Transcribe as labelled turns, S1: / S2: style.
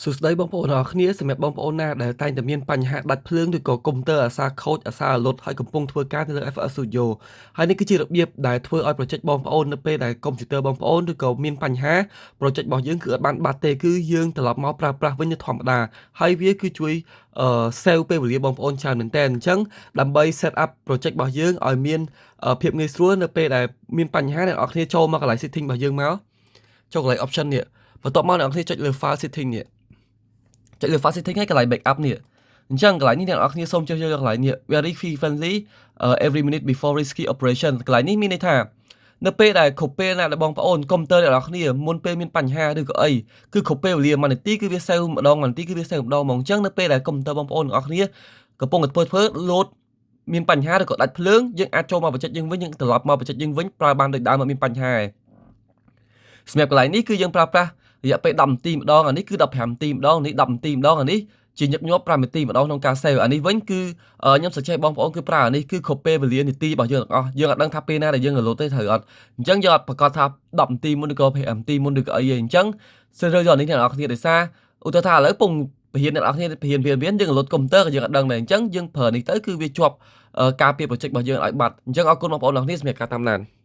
S1: សួស្តីបងប្អូនទាំងអស់គ្នាសម្រាប់បងប្អូនណាដែលតែងតែមានបញ្ហាដាច់ភ្លើងឬក៏កុំព្យូទ័រអាសាខូចអាសារលត់ហើយកំពុងធ្វើការនៅលើ FL Studio ហើយនេះគឺជារបៀបដែលធ្វើឲ្យ project បងប្អូននៅពេលដែលកុំព្យូទ័របងប្អូនឬក៏មានបញ្ហា project របស់យើងគឺអត់បានបាត់ទេគឺយើងត្រឡប់មកប្រើប្រាស់វិញជាធម្មតាហើយវាគឺជួយអឺ save ពេលវេលាបងប្អូនច្រើនមែនទែនអញ្ចឹងដើម្បី set up project របស់យើងឲ្យមានភាពងាយស្រួលនៅពេលដែលមានបញ្ហាអ្នកនរគ្នាចូលមកកន្លែង setting របស់យើងមកចូលកន្លែង option នេះបន្ទាប់មកអ្នកនរគ្នាចុចលើ file setting នេះចុចលើ file setting ហើយកន្លែង backup នេះអញ្ចឹងកន្លែងនេះអ្នកនរគ្នាសូមជ្រើសរើសកន្លែងនេះ very frequently, every minute before risky operation កន្លែងនេះមានន័យថានៅពេលដែលគ្រប់ពេលណាដែលបងប្អូនកុំព្យូទ័រអ្នកនរគ្នាមុនពេលមានបញ្ហាឬក៏អីគឺគ្រប់ពេលវេលាមួយនាទីគឺវា save ម្ដងមួយនាទីគឺវា save ម្ដងហ្មងអញ្ចឹងនៅពេលដែលកុំព្យូទ័របងប្អូនទាំងអស់គ្នាកំពុងតែធ្វើធ្វើលោតមានបញ្ហាឬក៏ដាច់ភ្លើងយើងអាចចូលមកបញ្ចេញយើងវិញយើងត្រឡប់មកបញ្ចេញយើងវិញប្រើបានដូចដើមអត់មានបញ្ហាទេសម្រាប់កន្លែងនេះគឺយើងប្រើប្រាស់រយៈពេល10នាទីម្ដងអានេះគឺ15នាទីម្ដងនេះ10នាទីម្ដងអានេះជាញឹកញាប់5នាទីម្ដងក្នុងការ save អានេះវិញគឺខ្ញុំសញ្ចេះបងប្អូនគឺប្រើអានេះគឺគ្រប់ពេលវេលានាទីរបស់យើងទាំងអស់យើងអត់ដឹងថាពេលណាដែលយើងរលត់ទេត្រូវអត់អញ្ចឹងយើងអត់ប្រកាសថា10នាទីមុនឬក៏5នាទីមុនឬក៏អីទេអញ្ចឹងសើរើយកនេះអ្នកនរគ្នាដោយសារឧទាហរណ៍ថាឥឡូវពងពហិនអ្នកនរគ្នាពហិនពហិនពហិនយើងរលត់កុំព្យូទ័រក៏យើងអត់ដឹងដែរអញ្ចឹងយើងប្រើនេះទៅគឺវាជាប់ការពារ project របស់យើងឲ្យបាត់អញ្ចឹងអរគុណបងប្អូនទាំងគ្នាសម្រាប់ការតាមដាន។